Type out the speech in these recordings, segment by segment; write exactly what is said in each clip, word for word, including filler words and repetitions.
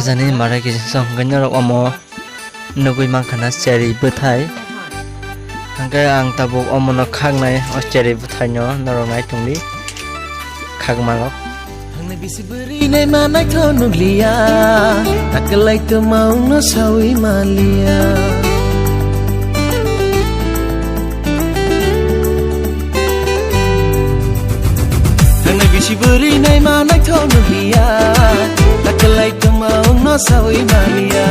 Jani marai kisa hwnkhe norok omo nugui mankha na cherry bwthai. Hwnkhe ang tabuk omono khaknai o cherry bwthaino norok naitongdi khakmarok. Thangni bisi bwrwi naima naitho nukliya, takwlai twma wngno sawi maliya. Thangni bisi bwrwi naima naitho nukliya, takwlai twma wngno sawi maliya.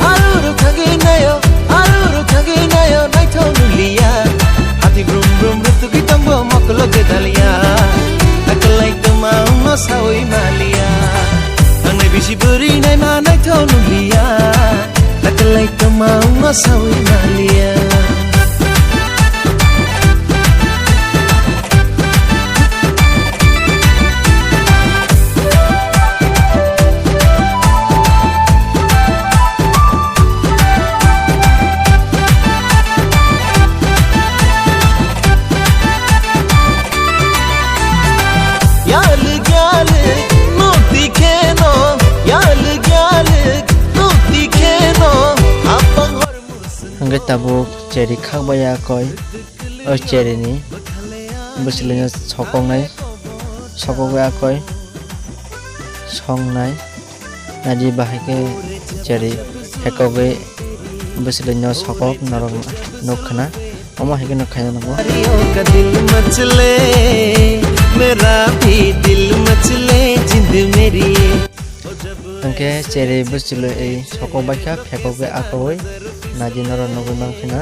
Aruru thangwi nayo, aruru thangwi nayo naitho nukliya. Hati brum brum rwtugwi tongbo mokolo gwdaliya. Takwlai twma wngno sawi maliya. Thangni bisi bwrwi naima naitho nukliya. Takwlai twma wngno sawi maliya. Yalik yalik nukti kheno, yalik yalik nukti kheno, apang hor mursi. Hwnkhe tabuk cherry khakbai ya koi, o cherry ni bwswlwino sokoknai, sokokya koi songnai. Naidi bahai khe cherry hekogwi bwswlwino sokok norok nuk khna. Omo hai kheno khaina nango. दिल मचले, मेरा भी दिल मचले, जिंद मेरी। Hwnkhe cherry bwswlwi sokok baikha phekogwi akogwi naidi norok nugwi mankha na.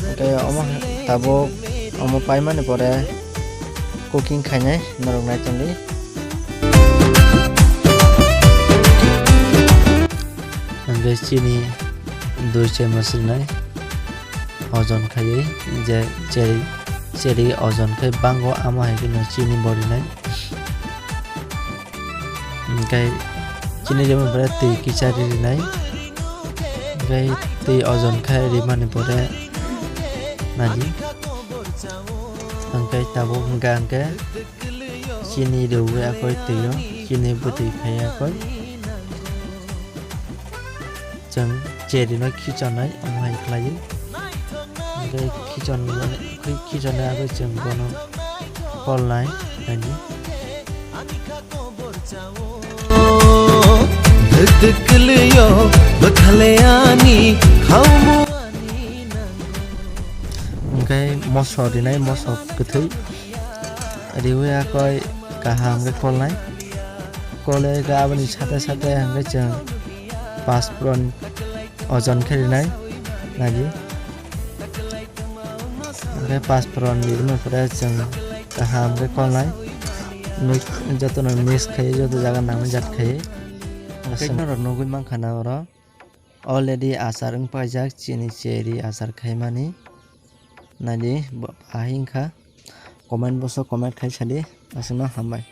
Hwnkhe omo tabuk omo paimani pore cooking khainai norok naitongdi. Hwnkhe chini dui chaimach rwnai ojon khaiwi je cherry, cherry ojon khai bango amo hai kheno chini bo rwnai. Hwnkhe chini rimani pore twi kisa ri rinai. Hwnkhe twi ojon khe rimani pore naidi. Hwnkhe tabuk hwnkha hwnkhe chini rwui akoi twi o, chini bwtwi khai akoi. Chwng cherry no khichonai omo hai khlaiwi. Hwnkhe khichon, khichonai agwi chwng bono kolnai naidi. Dhwk dhwk kwlwio bwkhale ani khaumung. Hwnkhe moso rinai, moso kwthwi riwi akoi kaham khe kolnai. Kolwi khe aboni sate sate hwnkhe chwng paspron ojon khe rinai naidi. Hwnkhe paspron ni rwmani pore chwng kaham khe kolnai. Mix, jotono mix khai, joto jaga nangmani jat khai. Hwnkhe norok nugwi mankha na oro already achar wng paijak chini cherry achar khaimani. Naidi bo ahai wngkha. Comment box o comment khai sadi. Aswkno hambai.